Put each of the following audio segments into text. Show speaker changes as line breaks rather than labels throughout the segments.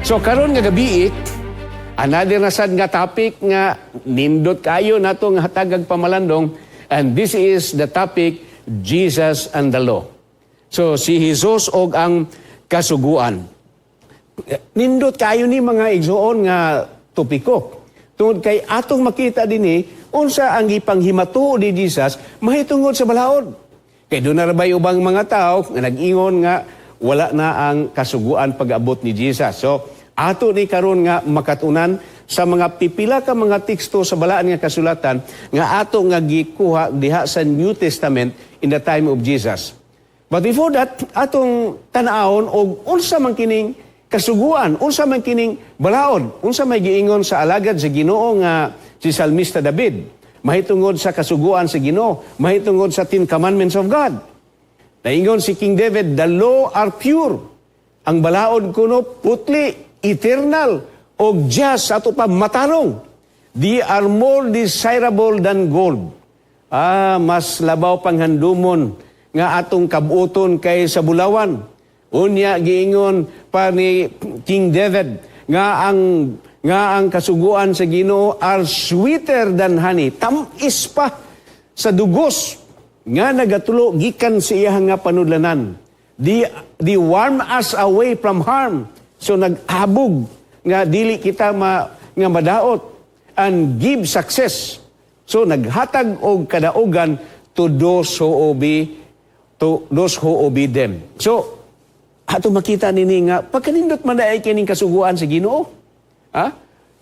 So karon nga gabi, another na sad nga topic nga nindot kayo nato nga hatagag pamalandong, and this is the topic, Jesus and the Law. So si Jesus og ang kasuguan. Nindot kayo ni, mga igsoon, nga topiko. Tungod kay atong makita dinhi unsa ang gipanghimatuo ni Jesus mahitungod sa balaod. Kay doon na rabay ubang mga tao nga nag-ingon nga wala na ang kasuguan pag-abot ni Jesus. So ato ni karon nga makatunan sa mga pipila ka mga teksto sa balaan nga kasulatan nga ato nga gikuha diha sa New Testament in the time of Jesus. But before that, atong tan-awon og unsa man kining kasuguan, unsa man kining balaod, unsa may giingon sa alagad sa Ginoo nga si Salmista David mahitungod sa kasuguan sa Ginoo, mahitungod sa Ten Commandments of God. Naingon si King David, "The law are pure." Ang balaod kuno putli, eternal, og just, ato pa matarong. They are more desirable than gold. Ah, mas labaw pang handumon nga atong kabuton kay sa bulawan. Unya giingon pa ni King David nga ang kasuguan sa Ginoo are sweeter than honey. Tam-is pa sa dugos nga nagatulo gikan sa iyang nga panudlanan. They warn us away from harm. So naghabog nga dili kita nga madaot and give success. So naghatag og kadaugan to those who obey them. So ato makita nini nga pagkanindot man ay kining kasuguan sa Ginoo. Ha?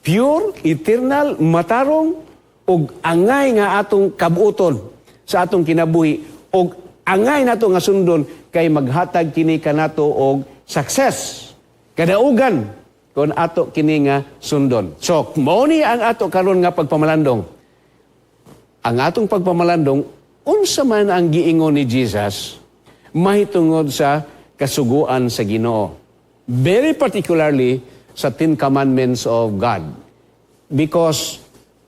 Pure, eternal, matarong ug angay nga atong kabuoton sa atong kinabuhi ug angay nato nga sundon kay maghatag kini kanato og success. Kadaugan kung ato kini nga sundon. So, mao ni ang ato karon nga pagpamalandong. Ang atong pagpamalandong, unsa man ang giingon ni Jesus mahitungod sa kasuguan sa Ginoo. Very particularly sa Ten Commandments of God. Because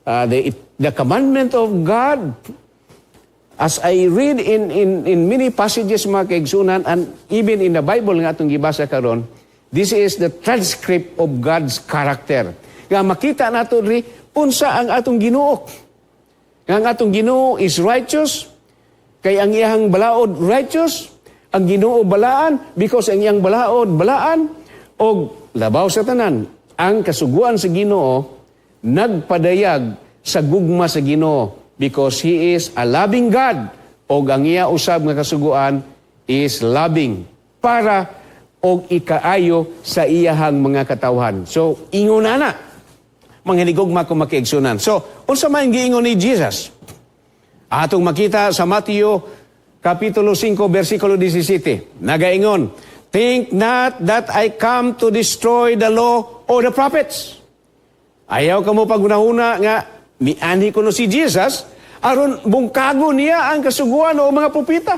the commandment of God, as I read in many passages, mga kaigsunan, and even in the Bible nga atong gibasa karon, this is the transcript of God's character. Nga makita nato diri unsa ang atong Ginoo. Nga ang atong Ginoo is righteous, kay ang iyang balaod righteous, ang Ginoo balaan because ang iyang balaod balaan, og labaw sa tanan, ang kasuguan sa Ginoo nagpadayag sa gugma sa Ginoo because He is a loving God og ang iya usab nga kasuguan is loving para og ikaayo sa iyahang mga katawhan. So ingon na mga hinigugma ko makiigsunan. So unsa man giingon ni Jesus? Atong makita sa Mateo Kapitulo 5, versikulo 17. Nagaingon, "Think not that I come to destroy the law or the prophets." Ayaw kamo paghunahuna nga mianhi kuno si Jesus aron bungkago niya ang kasuguan o mga propeta.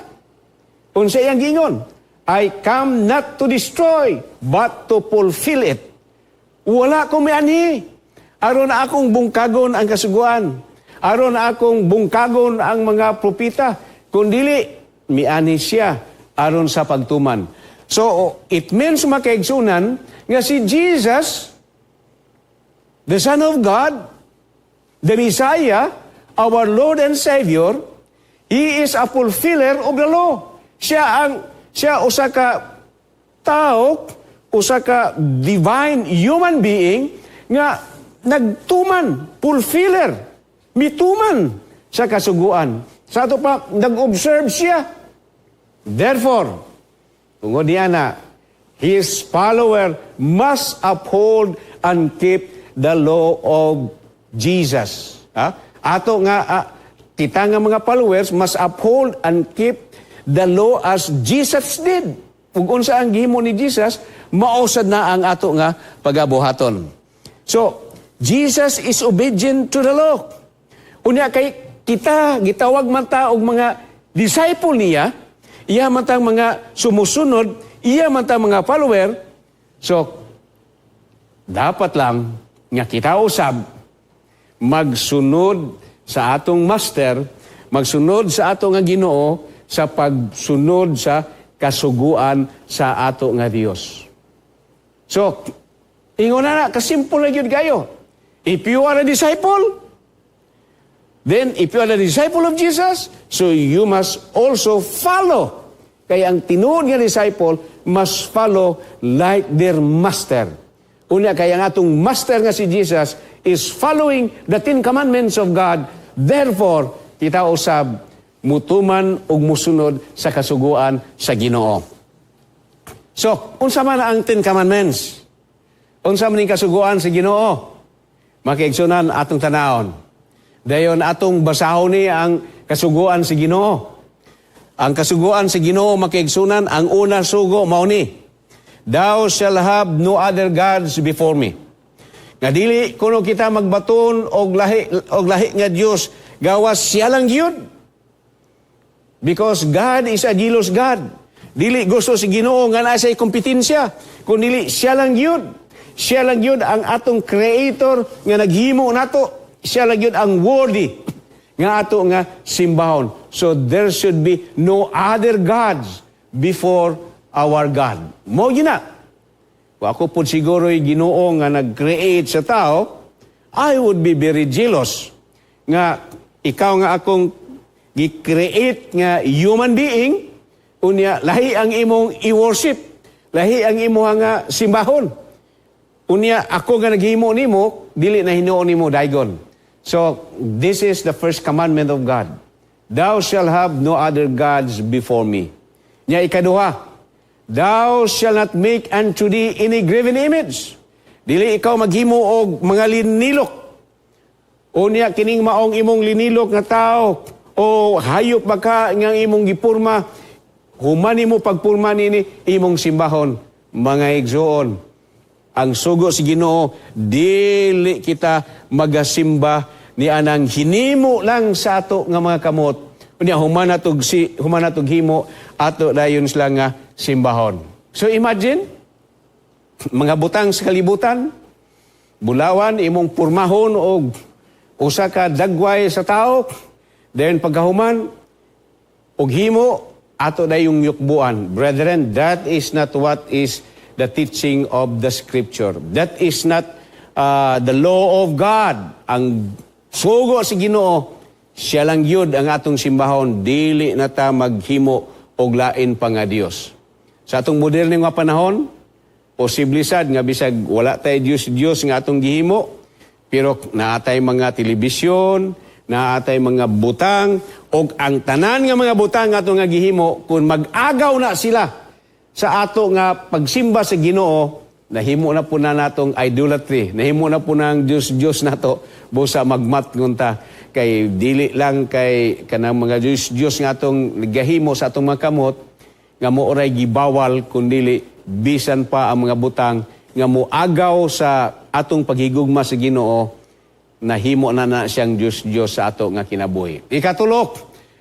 Unsa iyang giingon? "I come not to destroy, but to fulfill it." Wala ko mianhi aron akong bungkagon ang kasuguan. Aron akong bungkagon ang mga propeta. Kundili, mianhi siya aron sa pagtuman. So, it means, mga kaigsunan, nga si Jesus, the Son of God, the Messiah, our Lord and Savior, He is a fulfiller of the law. Siya usa ka tao, usa ka divine human being nga nagtuman, fulfiller, mituman sa kasuguan. Sa ato pa, nag-observe siya. Therefore, tungod niya na, his follower must uphold and keep the law of Jesus. Ha? Ato nga, kita nga mga followers must uphold and keep the law as Jesus did. Ug unsa ang gihimo ni Jesus, mao sad na ang ato nga pagabuhaton. So, Jesus is obedient to the law. Unya kay kita gitawag man ta og mga disciple niya, iya man tang mga sumusunod, iya man tang mga follower. So, dapat lang nga kita usab magsunod sa atong master, magsunod sa ato nga Ginoo sa pagsunod sa kasuguan sa ato nga Dios. So, Ingon na na, kasimple na gyud kayo. If you are a disciple, then if you are a disciple of Jesus, so you must also follow. Kaya ang tinuod nga disciple must follow like their master. Unya kaya nga atong master nga si Jesus is following the Ten Commandments of God. Therefore, kita usab mutuman ug musunod sa kasuguan sa Ginoo. So, unsa man ang Ten Commandments? Unsa man ning kasuguan sa Ginoo? Mga kaigsuonan, atong tanawon. Dayon atong basahon ni ang kasuguan sa Ginoo. Ang kasuguan sa Ginoo, mga kaigsuonan, ang una sugo mao ni: "Thou shall have no other gods before me." Nga dili kuno kita magbaton og lahi nga Dios gawas siya lang gyud. Because God is a jealous God. Dili gusto si Ginoo nga naa siya'y kompetensya, kun dili siya lang gyud. Siya lang gyud ang atong creator nga naghimo nato. Siya lang gyud ang worthy nga ato nga simbahon. So there should be no other gods before our God. Mao gyud na. Kung ako po siguro'y Ginoo nga nag-create sa tao, I would be very jealous nga ikaw nga akong gi-create nga human being, unya lahi ang imong i-worship, lahi ang imo nga simbahon. Unya ako nga naghimo nimo, dili na hinuon nimo daygon. So, this is the first commandment of God. "Thou shalt have no other gods before me." Nya ikaduha, "Thou shalt not make unto thee any graven image." Dili ikaw maghimo og mga linilok. Unya kining maong imong linilok nga tao o hayop ba ka nga imong gipurma, human nimo pagpurma nini, imong simbahon, mga igsoon. Ang sugo si Ginoo, dili kita magasimba ni anang hinimo lang sa ato nga mga kamot. Unya human natog himo, ato dayon sila nga simbahon. So imagine mga butang sa kalibutan, bulawan, imong purmahon og usa ka dagway sa tao, then pagkahuman og himo, ato dayong yukbuan. Brethren, that is not what is the teaching of the Scripture. That is not the law of God. Ang sugo si Ginoo, siya lang yun ang atong simbahon, dili na ta maghimo og lain pa nga Dios. Sa atong moderno nga panahon, posible sad nga bisag wala tay Dios Dios nga atong gihimo, pero naatay mga telebisyon, naatay mga butang, og ang tanan nga mga butang nga atong nga gihimo, kung mag-agaw na sila sa ato nga pagsimba sa Ginoo, nahimo na po na natong idolatry, nahimo na po ng Dios Dios nato, busa magmatngon ta kay dili lang kay kanang mga Dios Dios nga atong gahimo sa atong mga kamot nga mo oray gibawal, kundili bisan pa ang mga butang nga moagaw sa atong paghigugma sa Ginoo, nahimo na na siyang Dios Dios sa ato nga kinabuhi. Ikatulok,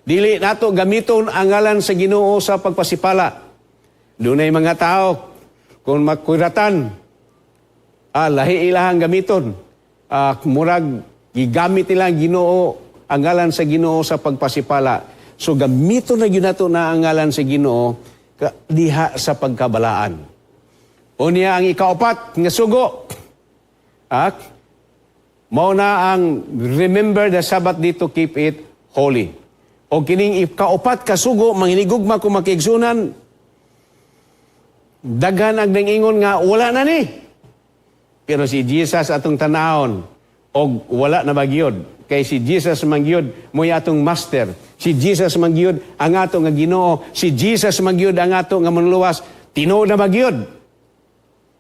dili nato gamiton ang ngalan sa Ginoo sa pagpasipala. Dunay mga tao kung magkuratan, lahi ilahang gamiton. Murag gigamit nila ang Ginoo, ang ngalan sa Ginoo sa pagpasipala. So gamiton na gyud nato na ang ngalan sa Ginoo diha sa pagkabalaan. Unya ang ikaupat nga sugo. Mao na ang "Remember the Sabbath day to keep it holy." O kining ikaupat ka sugo, manginigugma ko mga kaigsuonan, daghan ang nangingon nga wala na ni. Pero si Jesus atong tanawon og wala na magyod. Kay si Jesus mangyod mo'y atong master. Si Jesus mangyod ang ato nga Ginoo. Si Jesus mangyod ang ato nga manluluwas. Tinuod na magyod.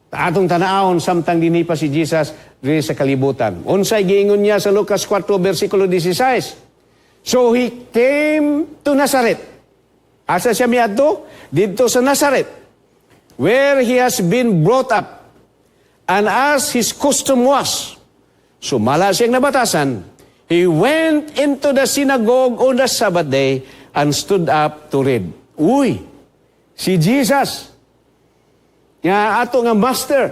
Atong tanawon samtang dinhi pa si Jesus diri sa kalibutan. Unsay giingon niya sa Lucas 4 versikulo 16? So he came to Nazareth. Asa siya miadto? Didto sa Nazareth, where he has been brought up. And as his custom was, sumala siyang nabatasan, he went into the synagogue on the Sabbath day and stood up to read. Uy, si Jesus, nga ato nga master,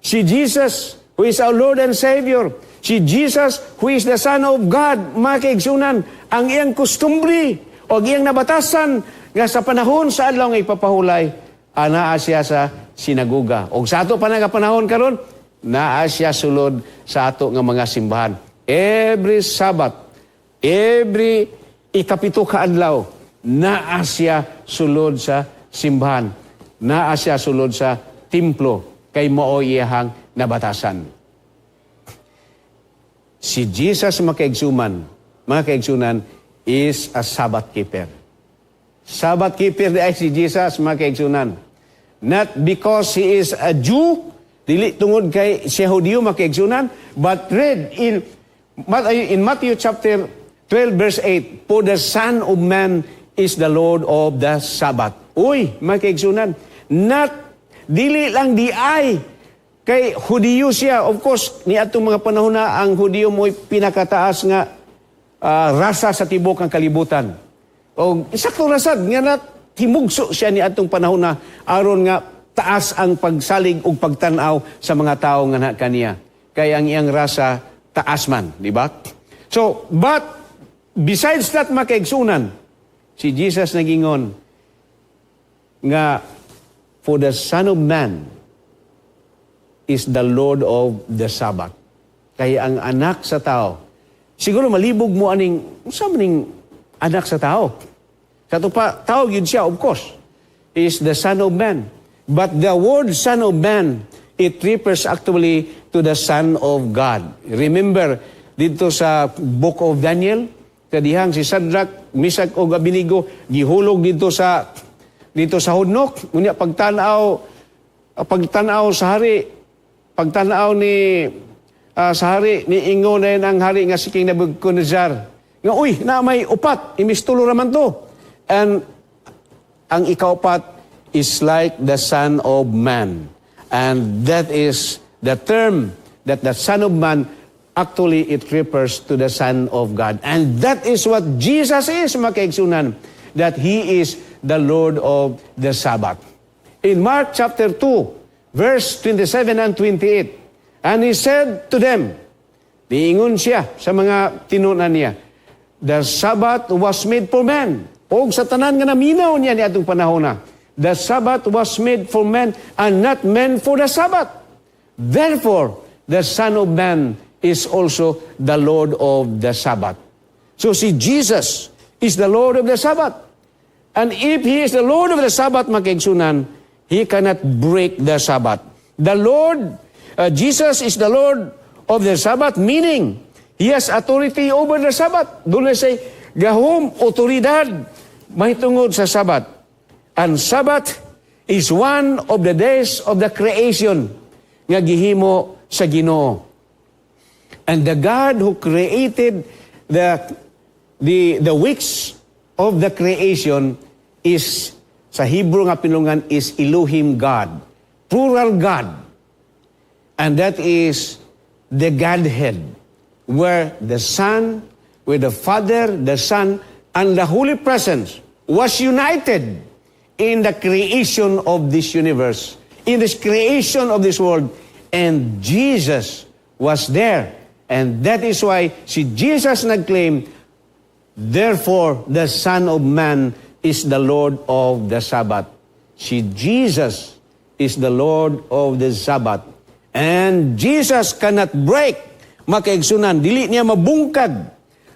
si Jesus who is our Lord and Savior, si Jesus who is the Son of God, mga kaigsuonan, ang iyang kustumbre o iyang nabatasan nga sa panahon sa adlaw nga ipapahulay, anaa siya sa sinagoga. Og sa ato pa nga panahon karon, Naa siya sulod sa ato nga mga simbahan. Every Sabbath, every ikapito ka adlaw, naa siya sulod sa simbahan. Naa siya sulod sa templo kay mao iyahang nabatasan. Si Jesus, mga kaigsunan, is a Sabbath keeper. Sabbath keeper ay si Jesus, mga kaigsunan. Not because he is a Jew, dili tungod kay siya Hudiyo, mga kaigsunan, but read in Matthew chapter 12 verse 8, "For the Son of Man is the Lord of the Sabbath." Uy, mga kaigsunan, not dili lang diay kay Hudiyo siya. Of course, ni atong mga panahon na ang Hudiyo mo'y pinakataas nga rasa sa tibok ang kalibutan. O sakto rasad nga na himugso siya ni atong panahon na aron nga taas ang pagsalig ug pagtan-aw sa mga tao nga na kaniya. Kay ang iyang rasa taas man, di ba? So, but besides that, mga kaigsunan, si Jesus nagingon nga "For the Son of Man is the Lord of the Sabbath." Kaya ang anak sa tao, siguro malibog mo aning, unsa man ning anak sa tao? Sa ato pa, tao yun siya, of course, is the Son of Man. But the word "Son of Man," it refers actually to the Son of God. Remember, dito sa Book of Daniel, kadihang si Shadrach, Meshach ug Abednego gihulog dito sa hunok. Unya pagtan-aw sa hari, pagtan-aw ni sa hari ni ingon na ang hari nga si King Nebuchadnezzar nga, "Uy, na may upat, imbis tulo raman to. And ang ikaupat is like the Son of Man." And that is the term that the Son of Man, actually it refers to the Son of God. And that is what Jesus is, mga kaigsunan, that He is the Lord of the Sabbath. In Mark chapter 2, verse 27 and 28, "And He said to them," niingon siya sa mga tinunan niya, "the Sabbath was made for man." O sa tanan nga naminaw niya ni atong panahon na, "The Sabbath was made for man and not man for the Sabbath. Therefore, the Son of Man is also the Lord of the Sabbath." So si Jesus is the Lord of the Sabbath. And if He is the Lord of the Sabbath, mga kaigsunan, He cannot break the Sabbath. The Lord, Jesus is the Lord of the Sabbath, meaning He has authority over the Sabbath. Duna siya'y gahom, otoridad, mahitungod sa Sabbath. And Sabbath is one of the days of the creation nga gihimo sa Ginoo. And the God who created the weeks of the creation is, sa Hebrew nga pinulungan, is Elohim God, plural God. And that is the Godhead, where the Son, where the Father, the Son, and the Holy Presence was united in the creation of this universe, in this creation of this world. And Jesus was there. And that is why si Jesus nag-claim, "Therefore, the Son of Man is the Lord of the Sabbath." Si Jesus is the Lord of the Sabbath. And Jesus cannot break, mga kaigsunan, dili niya mabungkag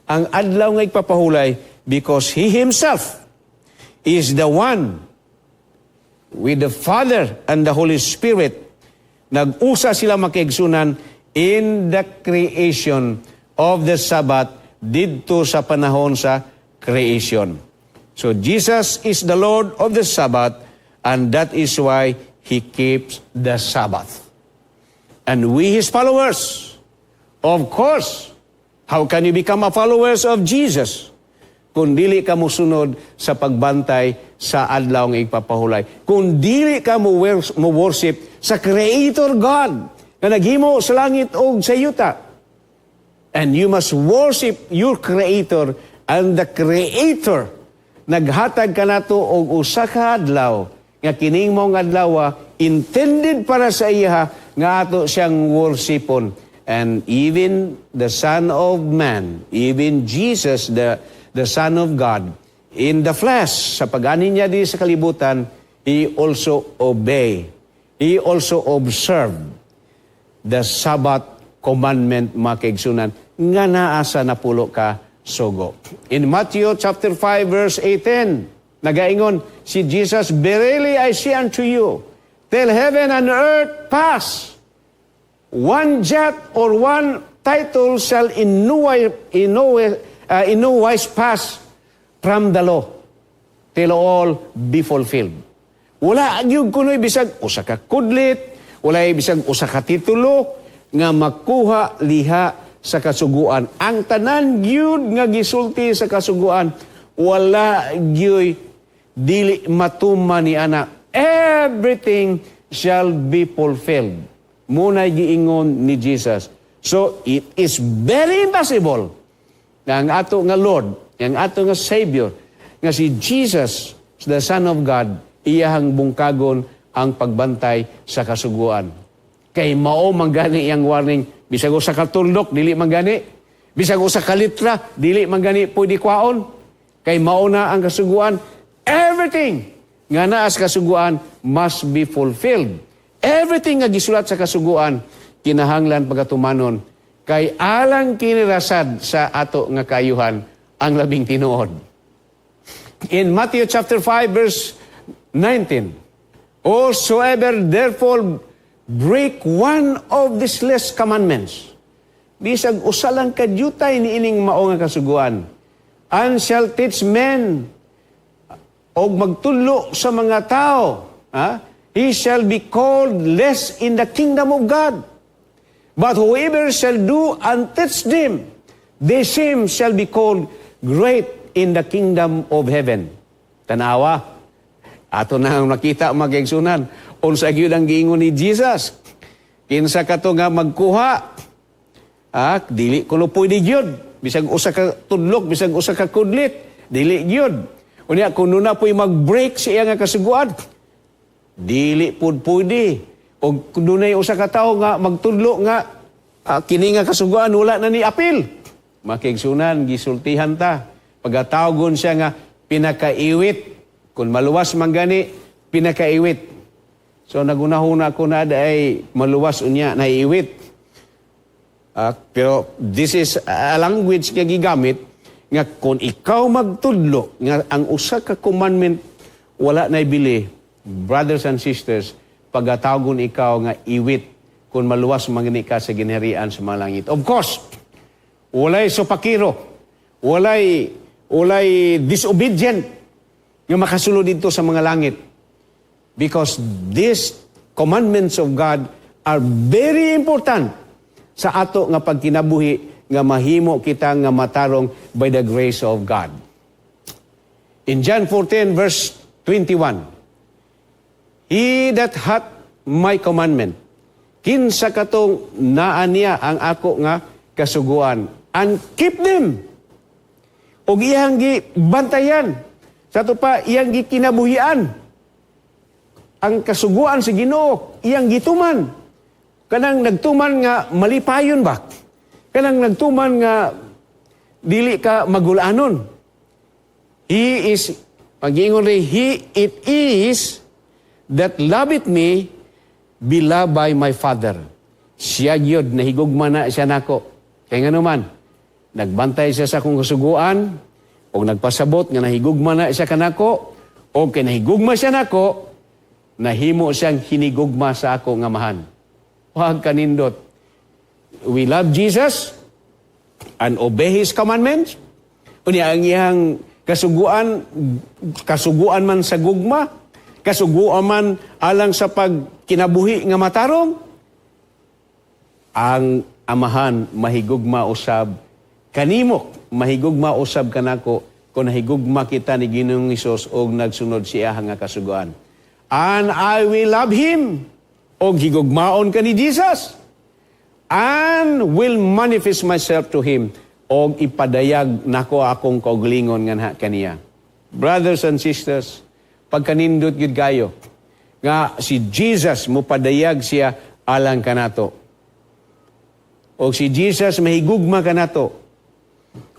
ang adlaw nga igpapahulay because He Himself is the one with the Father and the Holy Spirit. Nag-usa sila, mga kaigsunan, in the creation of the Sabbath didto sa panahon sa creation. So Jesus is the Lord of the Sabbath, and that is why He keeps the Sabbath. And we, His followers, of course, how can you become a followers of Jesus kung dili ka mosunod sa pagbantay sa adlaw nga igpapahulay? Kung dili ka mo worship sa Creator God nga naghimo sa langit ug sa yuta. And you must worship your Creator, and the Creator naghatag kanato og usa ka adlaw nga kining mong adlaw intended para sa iya nga ato siyang worshipon. And even the Son of Man, even Jesus, the Son of God, in the flesh, sa pag-ani niya di sa kalibutan, He also obey. He also observed the Sabbath commandment, mga kaigsunan, nga naa sa napulo ka sugo. In Matthew chapter 5 verse 18, nagaingon si Jesus, "Verily I say unto you, till heaven and earth pass, one jot or one tittle shall in no wise pass from the law, till all be fulfilled." Wala gyud kuno'y bisag usa ka kudlit, wala bisag usa ka titulo nga makuha liha sa kasuguan. Ang tanan gyud nga gisulti sa kasuguan, wala gyud dili matuman ni ana. Everything shall be fulfilled. Mao na giingon ni Jesus. So it is very impossible na ang ato nga Lord, ang ato nga Savior, nga si Jesus, the Son of God, iyahang bungkagon ang pagbantay sa kasuguan. Kay mao man gani iyang warning, bisag usa ka tuldok, dili man gani. Bisag usa ka litra, dili man gani pwede kwaon. Kay mao na ang kasuguan. Everything nga naa sa kasuguan must be fulfilled. Everything nga gisulat sa kasuguan, kinahanglan pagatumanon. Kay alang kini ra sad sa ato nga kaayuhan ang labing tinuod. In Matthew chapter 5 verse 19, "Whosoever therefore break one of these least commandments," bisag usa lang kadyutay ni ining mao nga kasuguan, "and shall teach men," og magtudlo sa mga tao, ha? "He shall be called less in the kingdom of God. But whoever shall do and teach them, the same shall be called great in the kingdom of heaven." Tanawa. Ato na ang nakita, mga kaigsunan. Unsa gyud ang giingon ni Jesus? Kinsa kato nga magkuha? Ah, dili kuno pwede gyud. Bisag usa ka tudlok, bisag usa ka kudlit, dili gyud. Unya kung na po'y mag-break sa iya nga kasuguan, dili pud pwede. O kung dunay usa ka tawo nga magtudlo nga kini nga kasuguan wala na ni apil. Mga kaigsunan, gisultihan ta. Pagatawagon siya nga pinakaiwit. Kung maluwas man gani, pinakaiwit. So nagunahuna ko na ay maluwas unya na iwit. Pero this is a language nga gigamit nga kung ikaw magtudlo nga ang usa ka commandment wala na ibili, brothers and sisters, pagatawagon ikaw nga iwit kung maluwas man gani ka sa ginharian sa mga langit. Of course, walay supakiro, walay disobedient nga makasulod dito sa mga langit. Because these commandments of God are very important sa ato nga pagkinabuhi nga mahimo kita nga matarong by the grace of God. In John 14 verse 21, "He that hath my commandment," kinsa katong naa niya ang ako nga kasuguan, "and keep them," ug iyang gibantayan, sa ato pa iyang gikinabuhian, ang kasuguan sa Ginoo, iyang gituman. Kanang nagtuman nga malipayon ba? Kanang nagtuman nga dili ka magulanon. He is, pag-ingon rin, "He it is that loveth me be loved by my Father." Siya gyud nahigugma na siya nako. Kay ngano man, nagbantay siya sa akong kasuguan, o nagpasabot nga nahigugma na siya kanako, o kay nahigugma siya nako, nahimo siyang hinigugma sa ako nga Amahan. Wag kanindot. We love Jesus and obey His commandments. Unya ang iyang kasuguan, kasuguan man sa gugma, kasuguan man alang sa pagkinabuhi nga matarong, ang Amahan mahigugma usab kanimo, mahigugma usab kanako kung nahigugma kita ni Ginoong Hesus og nagsunod siya nga kasuguan. "And I will love him," og higugmaon ka ni Jesus, "and will manifest myself to him," og ipadayag nako akong kaugalingon nganha kaniya. Brothers and sisters, pagkanindot gyud kayo nga si Jesus mopadayag siya alang kanato. Og si Jesus mahigugma kanato.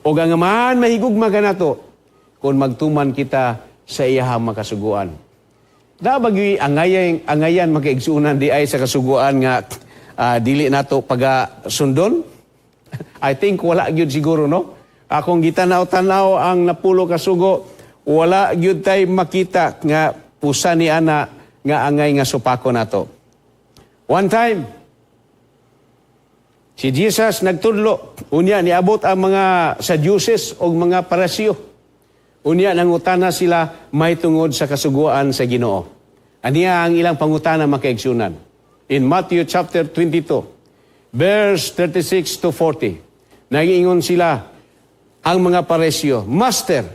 Og ang Amahan mahigugma kanato kung magtuman kita sa iyahang makasuguan. Da bagyoy angayan angayan makaigsunan di ay sa kasuguan nga dili nato paga sundon? I think wala gyud siguro, no? Akong gitanaw-tanaw ang 10 ka sugo, wala gyud tay makita nga usa ni ana nga angay nga supako nato. One time, si Jesus nagtudlo, unya niabot ang mga Sadducees o mga Pariseo. Unya nangutana sila mahitungod sa kasuguan sa Ginoo. Aniya ang ilang pangutana, mga kaigsuonan. In Matthew chapter 22, verse 36 to 40, nagiingon sila, ang mga Pariseo, "Master,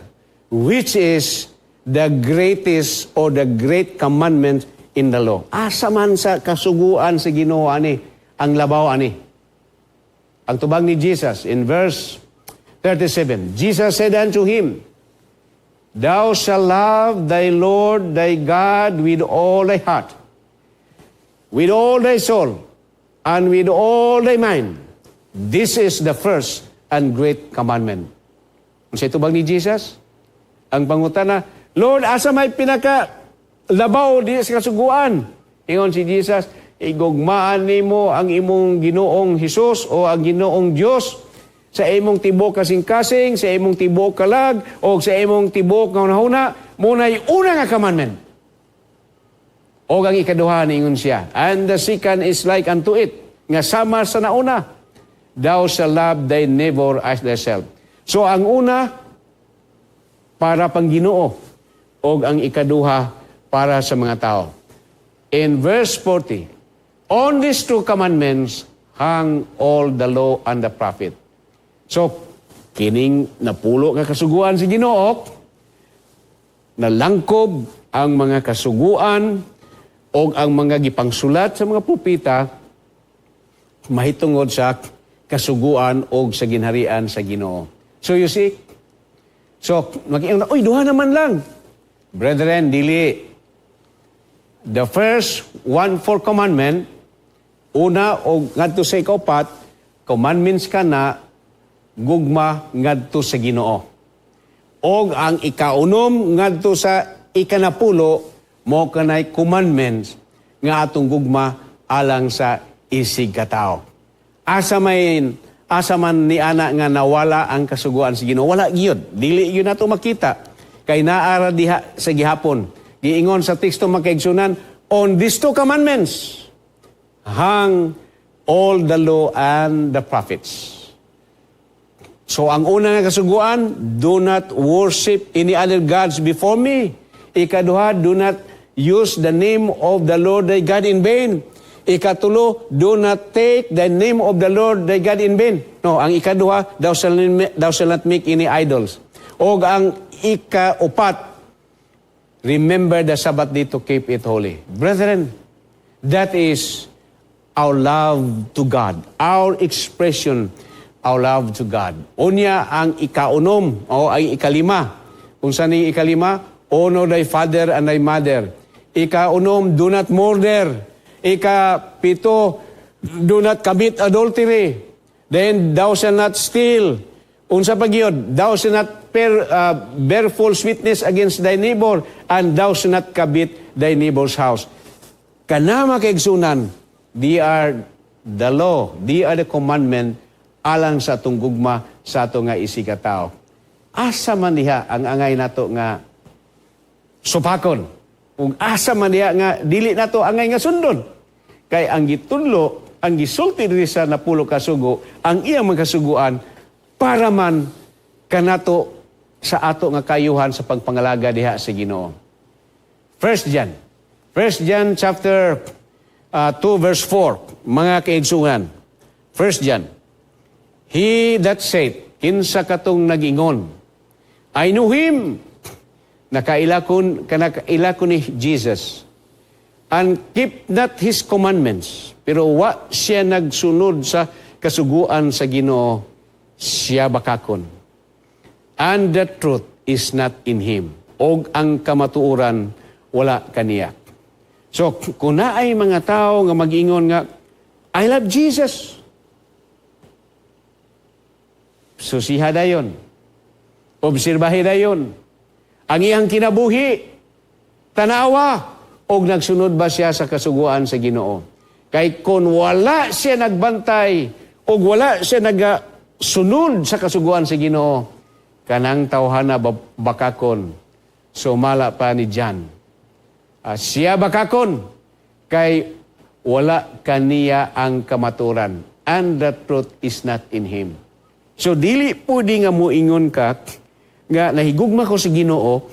which is the greatest or the great commandment in the law?" Asa man sa kasuguan sa Ginoo ani ang labaw ani? Ang tubag ni Jesus in verse 37, Jesus said unto him, "Thou shalt love thy Lord thy God with all thy heart, with all thy soul, and with all thy mind. This is the first and great commandment." Unsa tubag ni Jesus? Ang pangutana, "Lord, asa may pinaka labaw di sa kasuguan?" Ingon si Jesus, "Igugmaan nimo ang imong Ginoong Hesus o ang Ginoong Dios sa imong tibuok kasing-kasing, sa imong tibuok kalag, o sa imong tibuok nga hunahuna, mao na'y una nga commandment." O ang ikaduha, niingon siya, "And the second is like unto it," nga sama sa nauna, "Thou shalt love thy neighbor as thyself." So ang una, para pang Ginoo, o ang ikaduha, para sa mga tao. In verse 40, "On these two commandments hang all the law and the prophet." So, kining 10 nga kasuguan sa Ginoo, nalangkob ang mga kasuguan o ang mga gipangsulat sa mga propeta mahitungod sa kasuguan o sa ginharian sa Ginoo. So you see, so mag, "Uy, duha naman lang." Brethren, dili. The first one four commandment, una o ngadto sa ikaupat, commandments ka na gugma ngadto sa Ginoo. Og ang ikaunom ngadto sa 10, mao kanay commandments nga atong gugma alang sa isig katao. Asa man ni ana nga nawala ang kasuguan sa Ginoo? Wala gyud. Dili gyud nato makita. Kay naara diha sa gihapon. Giingon sa teksto, mga kaigsuonan, "On these two commandments hang all the law and the prophets." So ang una nga kasuguan, "Do not worship any other gods before me." Ikaduha, "Do not use the name of the Lord thy God in vain." Ikatulo, "Do not take the name of the Lord thy God in vain." No, ang ikaduha, "Thou shalt not make any idols." O ang ikaupat, "Remember the Sabbath day to keep it holy." Brethren, that is our love to God, our expression, our love to God. Unya ang ikaunom o ang ikalima. Kung saan yung ikalima, "Honor thy father and thy mother." Ikaunom, "Do not murder." Ikapito, "Do not commit adultery." Then, "Thou shalt not steal." Unsa pa gyud, "Thou shalt not bear false witness against thy neighbor, and thou shalt not covet thy neighbor's house." Kana, mga kaigsuonan, they are the law, they are the commandment alang sa atong gugma sa ato nga isig katao. Asa man diha ang angay nato nga supakon? Ug asa man diha nga dili nato angay nga sundon? Kay ang gitudlo, ang gisulti diri sa 10 ka sugo, ang iyang mga kasuguan para man kanato sa ato nga kayuhan sa pagpangalaga diha sa Ginoo. First John. First John chapter 2 verse 4, mga kaigsuonan. First John. "He that saith," kinsa katong nagingon, "I know him," nakaila ko ni Jesus, "and keep not his commandments," pero wa siya nagsunod sa kasuguan sa Ginoo, "siya bakakon. And the truth is not in him." Og ang kamatuoran wala kaniya. So, kung naay mga tao nga mag-ingon nga, "I love Jesus," susiha dayon. Obserbahe dayon ang iyang kinabuhi. Tanawa og nagsunod ba siya sa kasuguan sa Ginoo. Kay kung wala siya nagbantay o wala siya nagasunod sa kasuguan sa Ginoo, kanang tawhana bakakon, sumala pa ni John. Siya bakakon kay wala kaniya ang kamaturan, and the truth is not in him. So dili pwede nga muingon ka nga nahigugma ko sa Ginoo,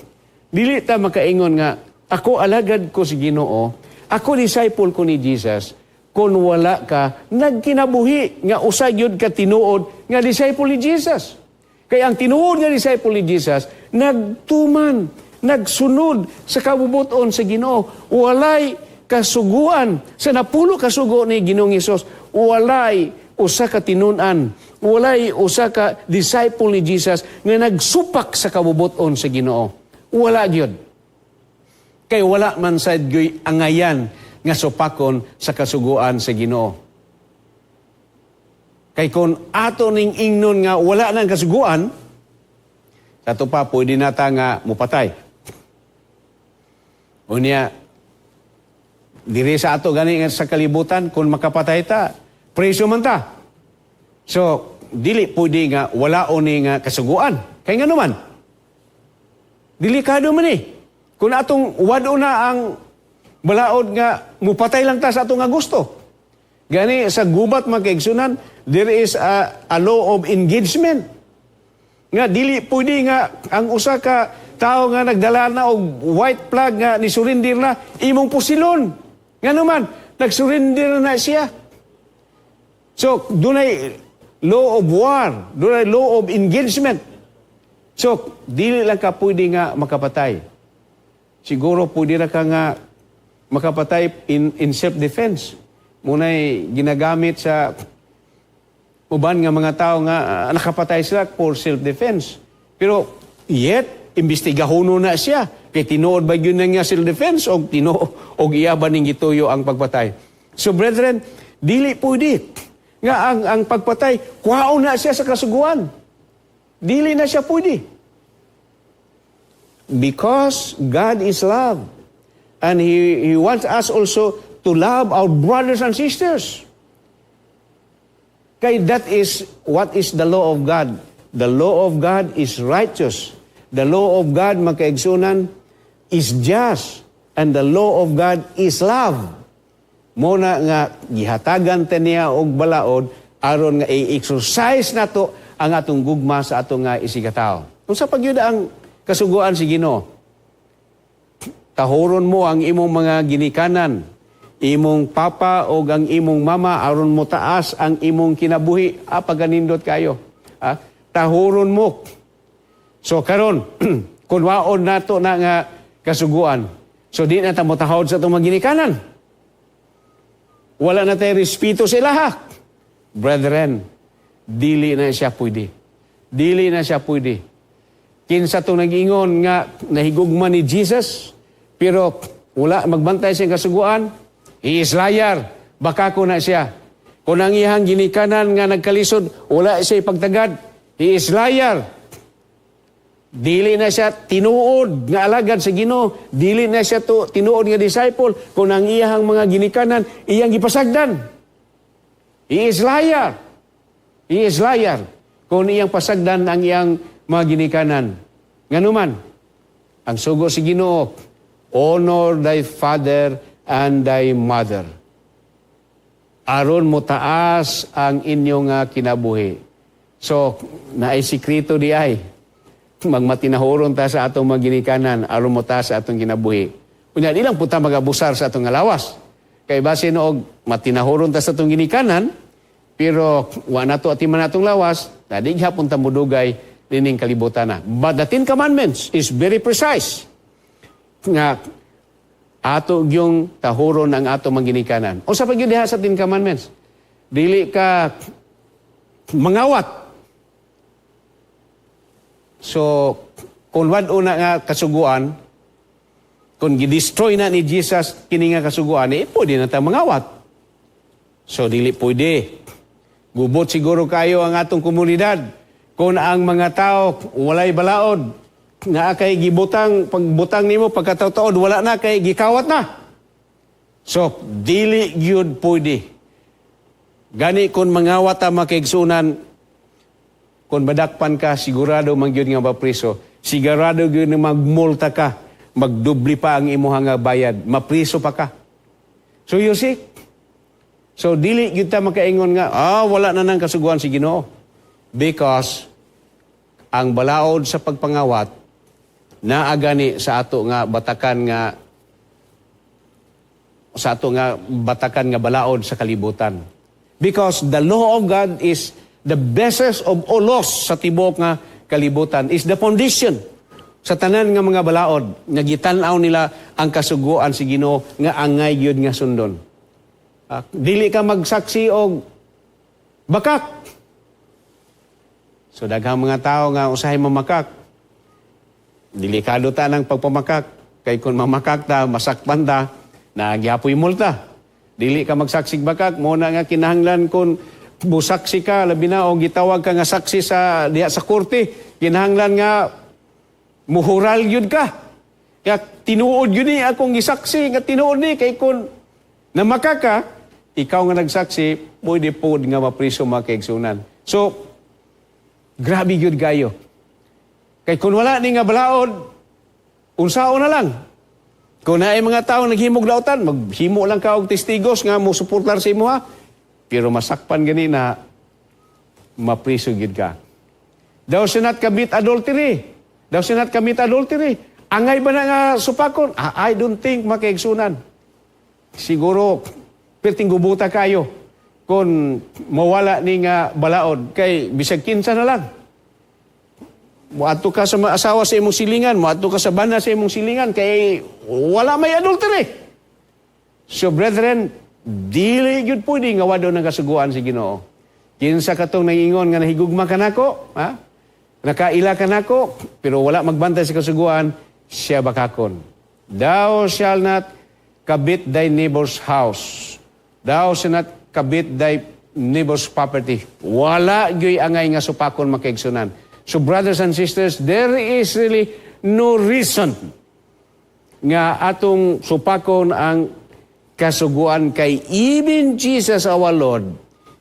dili ta makaingon nga ako alagad ko sa Ginoo, ako disciple ko ni Jesus, kung wala ka nagkinabuhi nga usa gyud ka tinuod nga disciple ni Jesus. Kay ang tinuod nga disciple ni Jesus nagtuman, nagsunod sa kabubuton sa Ginoo. Walay kasuguan sa 10 kasugo ni Ginoong Hesus, walay usa ka tinun-an, walay usa ka disciple ni Jesus nga nagsupak sa kabubuton sa Ginoo. Wala gyud. Kay wala man sad gyoy angayan nga supakon sa kasuguan sa Ginoo. Kay kung ato ning ingnon nga wala nang kasuguan, sa ato pa pwede na ta nga mupatay. Unya, diri sa ato gani nga sa kalibutan, kung makapatay ta, preso man ta. So, dili pwede nga wala ni nga kasuguan. Kay nga naman, delikado man eh. Kung atong wado na ang balaod nga mupatay lang ta sa atong nga gusto. Gani sa gubat, mga kaigsunan, there is a law of engagement. Nga dili pwede nga ang usa ka tao nga nagdala na og white flag nga ni surrender na imong pusilon. Nga naman, nagsurrender na siya. So, dunay law of war, dunay law of engagement. So, dili lang ka pwede nga makapatay. Siguro pwede ra ka nga makapatay in self-defense. Muna'y ginagamit sa uban nga mga tao nga nakapatay sila for self-defense. Pero yet, imbestigahono na siya. Kay tinuod ba yun nga self-defense o tinuod og iya ba ning gituyo ang pagpatay? So brethren, dili pwede nga ang pagpatay, kuhaon na siya sa kasuguan. Dili na siya pwede. Because God is love. And He wants us also to love our brothers and sisters. Kay that is what is the law of God. The law of God is righteous. The law of God, mga kaigsunan, is just. And the law of God is love. Muna nga gihatagan ta niya og balaod aron nga i-exercise nato ang atong gugma sa atong nga isigkatawo. Unsa pa gyud ang kasuguan si Ginoo? Tahuron mo ang imong mga ginikanan, imong papa o ang imong mama aron mo taas ang imong kinabuhi. Ah, paganindot kayo. Ah, tahuron mo. So karon, kun waon nato na nga kasuguan, so di na ta motahod sa atong mga ginikanan. Wala na tayo respeto sa ilaha. Brethren, dili na siya pwede. Dili na siya pwede. Kinsa tong nag-ingon nga nahigugma ni Jesus, pero wala magbantay sa kasuguan, he is liar. Bakako na siya. Kung ang iyang ginikanan nga nagkalisod, wala siya ipagtagad, he is liar. Dili na siya tinuod nga alagad sa Ginoo, dili na siya to tinuod nga disciple kung ang iyang mga ginikanan iyang gipasagdan. He is liar. He is liar. Kung iyang pasagdan ang iyang mga ginikanan. Nganuman, ang sugo si Ginoo, "Honor thy father and thy mother." Aron mo taas ang inyong kinabuhi. So, naay sikreto di ay. Magmatinahuron ta sa atong mga ginikanan aron mo taas sa atong kinabuhi. Unya, di lang po ta magabusar sa atong lawas. Kay basin og matinahuron ta sa atong ginikanan, pero wa na to atiman atong lawas, na di gihapon ta modugay nining kalibutan na. But the Ten Commandments is very precise. Nga ato gyung tahuron ang ato mga ginikanan. Unsa pa gyud diha sa Ten Commandments? Dili ka mangawat. So, kung wad na nga kasuguan, kung gi-destroy na ni Jesus kini nga kasuguan, eh, pwede na ta mangawat. So, dili pwede. Gubot siguro kayo ang atong komunidad. Kung ang mga tao walay balaod, nga kay gibutang, pagbutang nimo pagkataod wala na kay gikawat na. So, dili gyud pwede. Gani kung mangawat ta, mga kaigsuonan, kung madakpan ka, sigurado man gyud nga mapriso. Sigurado gyud nga magmulta ka, magdubli pa ang imuha nga bayad, mapriso pa ka. So you see, so dili gyud ta makaingon nga, wala na nang kasuguan si Ginoo. Because ang balaod sa pagpangawat naa gani sa ato nga batakan nga balaod sa kalibutan. Because the law of God is the basis of all laws sa tibuok nga kalibutan, is the foundation sa tanan nga mga balaod nga gitan-aw nila ang kasuguan si Ginoo nga angay gyud nga sundon. Dili ka magsaksi og bakak. So daghang mga tao nga usahay mamakak. Delikado ta ng pagpamakak. Kay kung mamakak ta, masakpan ta, naa gyapoy multa. Dili ka magsaksig bakak, mao na nga kinahanglan kung musaksi ka, labi na o gitawag ka nga saksi sa diha sa korte, kinahanglan nga muhural gyud ka. Kaya tinuod gyud ni akong gisaksi nga tinuod ni, kay kung namakak ka, ikaw nga nagsaksi, pwede pod nga mapriso, mga kaigsuonan. So, grabe gyud kayo. Kay kung wala ni nga balaod, unsao na lang? Kung naay mga tao naghimog lautan, maghimo lang ka og testigos nga mo suportar sa imo ha. Pero masakpan gani na mapriso gyud ka. Thou shalt not commit adultery. Thou shalt not commit adultery. Angay ba na nga supakon? Ah, I don't think, mga kaigsuonan. Siguro, perting gubuta kayo kung mawala ni nga balaod kay bisag kinsa na lang. Muadto ka sa asawa sa imong silingan, muadto ka sa bana sa imong silingan kay wala may adultery. So brethren, dili gyud pwede nga wa-on ang kasuguan si Ginoo. Kinsa katong nangingon nga nahigugma ka nako, ha? Nakaila ka nako, pero wala magbantay sa kasuguan, siya bakakon. Thou shalt not covet thy neighbor's house. Thou shalt not covet thy neighbor's property. Wala gyuy angay nga supakon, mga kaigsuonan. So brothers and sisters, there is really no reason nga atong supakon ang kasuguan kay even Jesus our Lord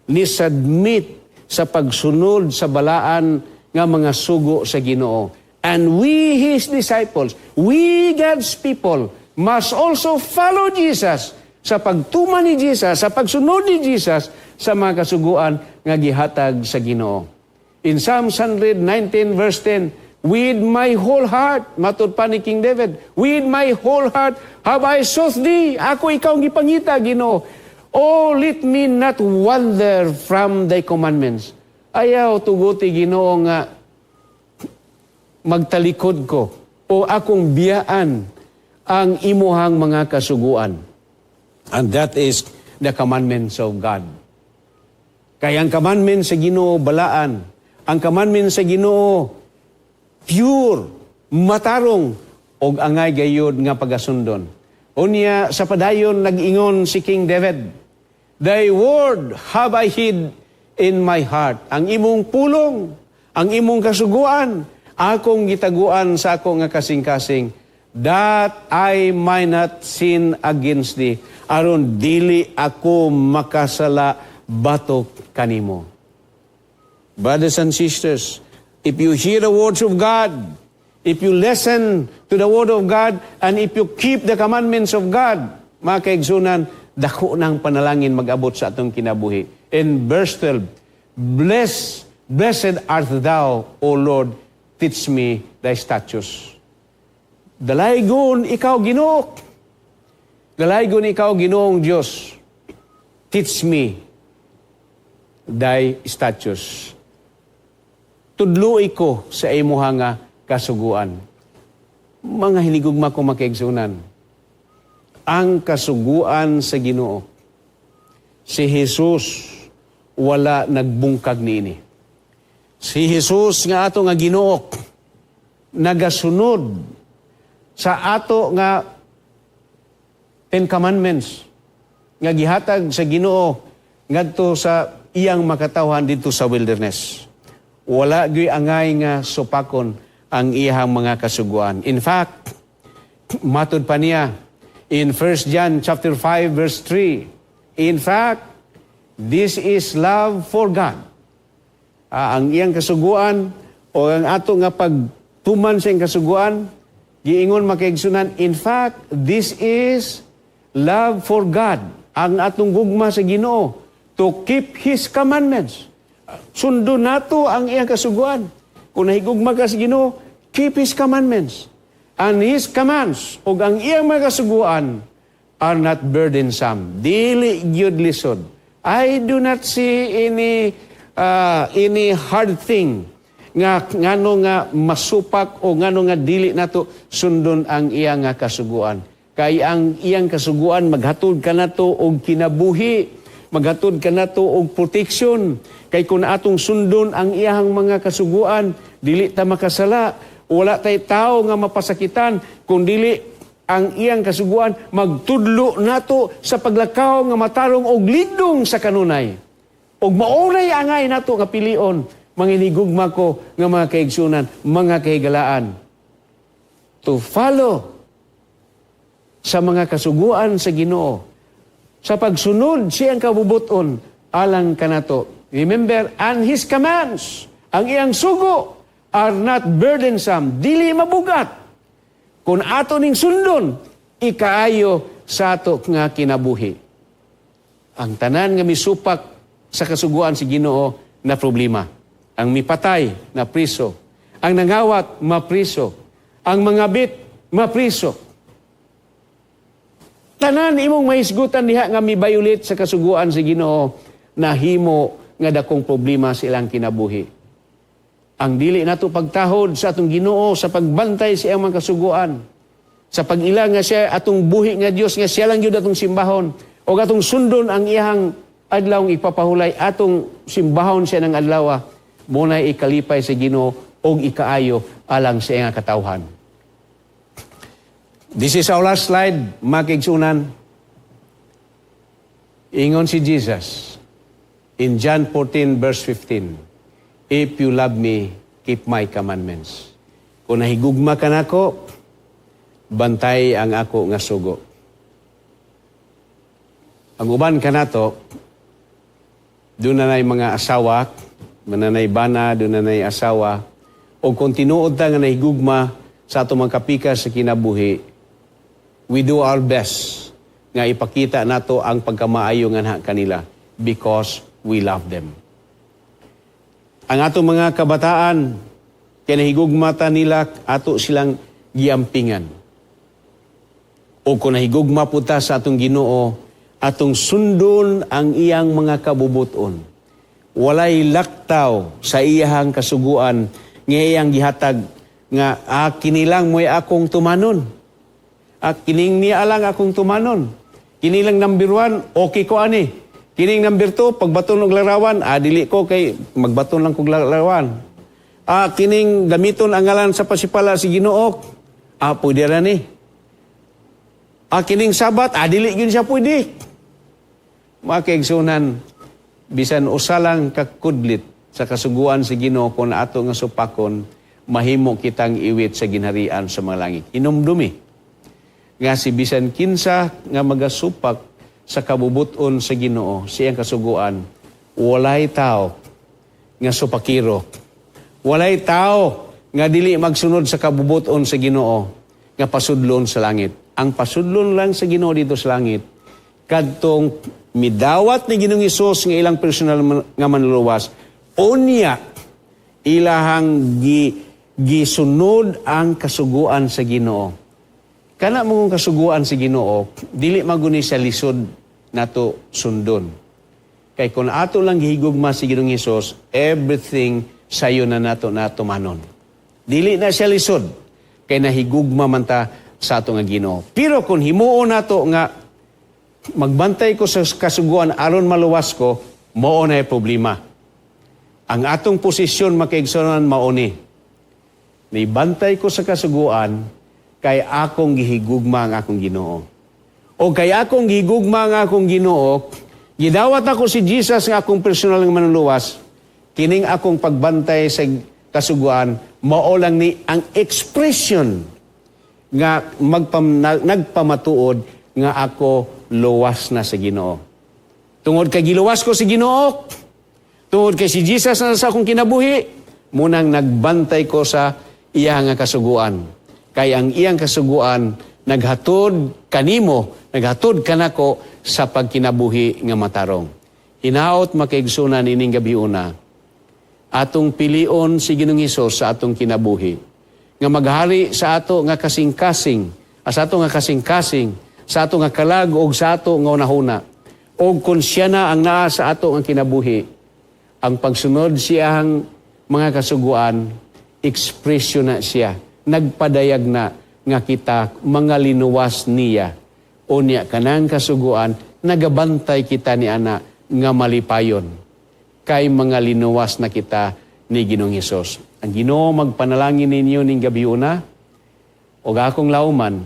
ni submit sa pagsunod sa balaan nga mga sugo sa Ginoo. And we, His disciples, we, God's people, must also follow Jesus sa pagtuman ni Jesus, sa pagsunod ni Jesus sa mga kasuguan nga gihatag sa Ginoo. In Psalms 119 verse 10, "With my whole heart," matud pa ni King David, "with my whole heart have I sought thee." Ako ikaw ang gipangita, Ginoo. Oh, let me not wander from thy commandments. Ayaw tuguti, Ginoo, nga magtalikod ko o akong biyaan ang imuhang mga kasuguan. And that is the commandments of God. Kaya ang commandment sa Ginoo balaan. Ang commandment sa Ginoo pure, matarong og angay gayud nga pagasundon. Unya sa padayon nag-ingon si King David, "Thy word have I hid in my heart." Ang imong pulong, ang imong kasuguan, akong gitaguan sa ako nga kasing-kasing, that I might not sin against thee. Aron dili ako makasala batok kanimo. Brothers and sisters, if you hear the words of God, if you listen to the word of God, and if you keep the commandments of God, mga kaigsuonan, dako ng panalangin mag-abot sa atong kinabuhi. In verse 12, "Blessed art thou, O Lord, teach me thy statutes." Dalaygon ikaw, Ginoo. Dalaygon ikaw, Ginoong Diyos. Teach me thy statutes. Tudloi ko sa imuha nga kasuguan. Mga hinigugma ko mga kaigsuonan, ang kasuguan sa Ginoo, si Jesus wala nagbungkag niini. Si Jesus nga ato nga Ginoo nagasunod sa ato nga Ten Commandments nga gihatag sa Ginoo ngadto sa iyang makatawhan didto sa wilderness. Wala gyud angay nga supakon ang iyang mga kasuguan. In fact, matud pa niya In 1 John chapter 5 verse 3, "In fact, this is love for God." Ang iyang kasuguan o ang ato nga pagtuman sa iyang kasuguan, giingon, mga kaigsuonan, in fact, this is love for God. Ang atong gugma sa Ginoo, to keep His commandments. Sundon nato ang iyang kasuguan. Kung nahigugma ka sa Ginoo, keep His commandments. And His commands, ug ang iyang mga kasuguan, are not burdensome. Dili gyud lisod. I do not see any hard thing nga ngano nga masupak o ngano nga dili nato sundon ang iyang nga kasuguan. Kay ang iyang kasuguan maghatod kanato og kinabuhi, maghatod kanato og protection. Kay kung atong sundon ang iyang mga kasuguan, dili ta makasala, wala tay tao nga mapasakitan, kung dili ang iyang kasuguan magtudlo nato sa paglakaw nga matarong og lidong sa kanunay. Og maunay angay nato nga pilion, mga inigugma ko nga mga kaigsunan, mga kahigalaan. To follow sa mga kasuguan sa Ginoo, sa pagsunod siyang kabubuton alang kanato. Remember, and His commands, ang iyang sugo, are not burdensome, dili mabugat. Kung ato ning sundon, ikaayo sa ato nga kinabuhi. Ang tanan nga misupak sa kasuguan si Ginoo na problema. Ang mipatay na priso. Ang nangawat mapriso. Ang mangabit mapriso. Tanan imong mahisgutan diha nga mi-violate sa kasuguan sa Ginoo, nahimo nga dakong problema sa ilang kinabuhi. Ang dili nato pagtahod sa atong Ginoo sa pagbantay sa iyang mga kasuguan, sa pag-ila nga siya atong buhi nga Dios, nga siya lang gyud atong simbahon o atong sundon ang iyang adlaw ipapahulay, atong simbahon siya ng adlaw, mao na ikalipay sa Ginoo og ikaayo alang sa iyang katawhan. This is our last slide, mga kaigsuonan. Ingon si Jesus in John 14 verse 15, "If you love me, keep my commandments." Kung nahigugma ka nako, bantay ang ako nga sugo. Ang uban kanato, duna na'y mga asawa, mananay bana, duna na'y asawa, o kung tinuod ta nga nahigugma sa atong mga kapikas sa kinabuhi, we do our best nga ipakita nato ang pagkamaayo nga kanila because we love them. Ang atong mga kabataan, kay nahigugma ta nila, ato silang giampingan. O kung nahigugma po ta sa atong Ginoo, atong sundon ang iyang mga kabubuton. Walay laktaw sa iyahang kasuguan nga iyang gihatag nga kini lang mo'y akong tumanon. Kining niya lang akong tumanon. Kini lang number 1, okay ko ani. Kining number 2, pagbaton og larawan, dili ko kay magbaton lang kog larawan. Kining gamiton ang ngalan sa pasipala si Ginoo, pwede ra ni. Kining Sabat, dili gyud siya pwede. Mga kaigsunan, bisan usa lang kakudlit sa kasuguan si Ginoo kung ato nga supakon, mahimo kitang iwit sa ginharian sa mga langit. Inumdumi nga si bisan kinsa nga magasupak sa kabubuton sa Ginoo, siyang kasuguan, walay tao nga supakiro. Walay tao nga dili magsunod sa kabubuton sa Ginoo nga pasudlon sa langit. Ang pasudlon lang sa Ginoo dito sa langit, kadtong midawat ni Ginoong Hesus nga ilang personal nga manluluwas, unya ilahang gisunod ang kasuguan sa Ginoo. Kana mong kasuguan sa Ginoo, dili maguni sa lisod nato sundon. Kay kung ato lang gihigugma si Ginoong Hesus, everything sayo na nato na tumanon. Dili na siya lisod kay nahigugma man ta sa ato nga Ginoo. Pero kung himuon nato nga magbantay ko sa kasuguan aron maluwas ko, mao na problema. Ang atong posisyon, mga kaigsuonan, mao ni. Nibantay ko sa kasuguan kay akong gihigugma ang akong Ginoo. O kay akong gihigugma ang akong Ginoo, gidawat ako si Jesus nga akong personal nga manluluwas, kining akong pagbantay sa kasuguan, mao lang ni ang expression nga nagpamatuod nga ako luwas na sa Ginoo. Tungod kay giluwas ko si Ginoo, tungod kay si Jesus na sa akong kinabuhi, munang nagbantay ko sa iya nga kasuguan. Kay ang iyang kasuguan naghatod kanimo, naghatod kanako sa pagkinabuhi nga matarong. Hinaot, mga kaigsuonan, ining gabiuna, atong pilion si Ginoong Hesus sa atong kinabuhi. Nga maghari sa ato nga kasing-kasing, sa ato nga kasing-kasing, sa ato nga kalag og sa ato nga unahuna. Og kung siya na ang naa sa ato nga kinabuhi, ang pagsunod siyang mga kasuguan, ekspresyon na siya. Nagpadayag na nga kita mga linuwas niya. Unya kanang kasuguan, nagabantay kita ni ana nga malipayon. Kay mga linuwas na kita ni Ginoong Hesus. Ang Ginoo magpanalangin ninyo ning gabiuna, ug akong lauman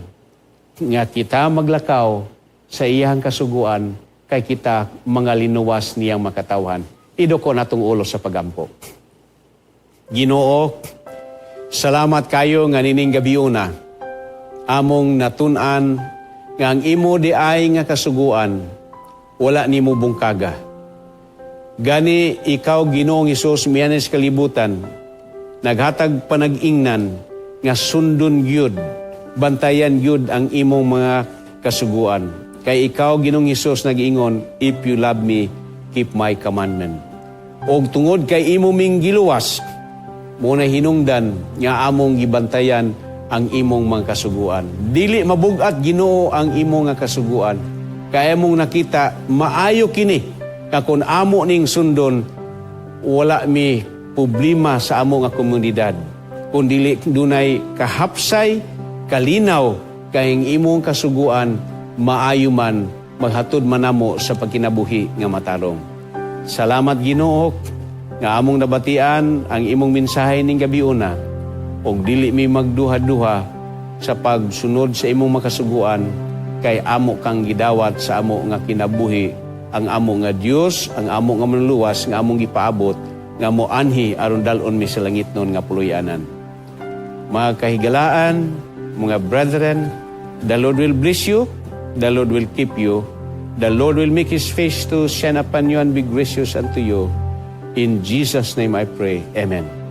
nga kita maglakaw sa iyang kasuguan kay kita mga linuwas niyang makatawhan. Iduko natong ulo sa pagampo. Ginoo, salamat kayo nga nining gabiuna among natun-an nga ang imo diay nga kasuguan wala nimo bungkaga. Gani ikaw, Ginoong Hesus, mianhi sa kalibutan, naghatag panag-ingnan nga sundon gyud, bantayan gyud ang imong mga kasuguan. Kay ikaw, Ginoong Hesus, nag-ingon, "If you love me, keep my commandment." Og tungod kay imo ming giluwas, mao na hinungdan nga among gibantayan ang imong mga kasuguan. Dili mabugat, Ginoo, ang imong nga kasuguan. Kaya mong nakita maayo kini nga kung amo ning sundon, wala mi problema sa amo nga komunidad. Kung dili dunay kahapsay, kalinaw kay ang imong kasuguan maayo man, maghatod man namo sa pagkinabuhi nga matarong. Salamat, Ginoo, nga among nabatian ang imong mensahe ning gabiuna ug dili mi magduha-duha sa pagsunod sa imong makasuguan kay amo kang gidawat sa amo nga kinabuhi, ang amo nga Dios, ang amo nga manluluwas nga among gipaabot nga mo anhi aron dal-on mi sa langitnon nga puloy-anan. Mga kahigalaan, mga brethren, the Lord will bless you, the Lord will keep you, the Lord will make His face to shine upon you and be gracious unto you. In Jesus' name I pray. Amen.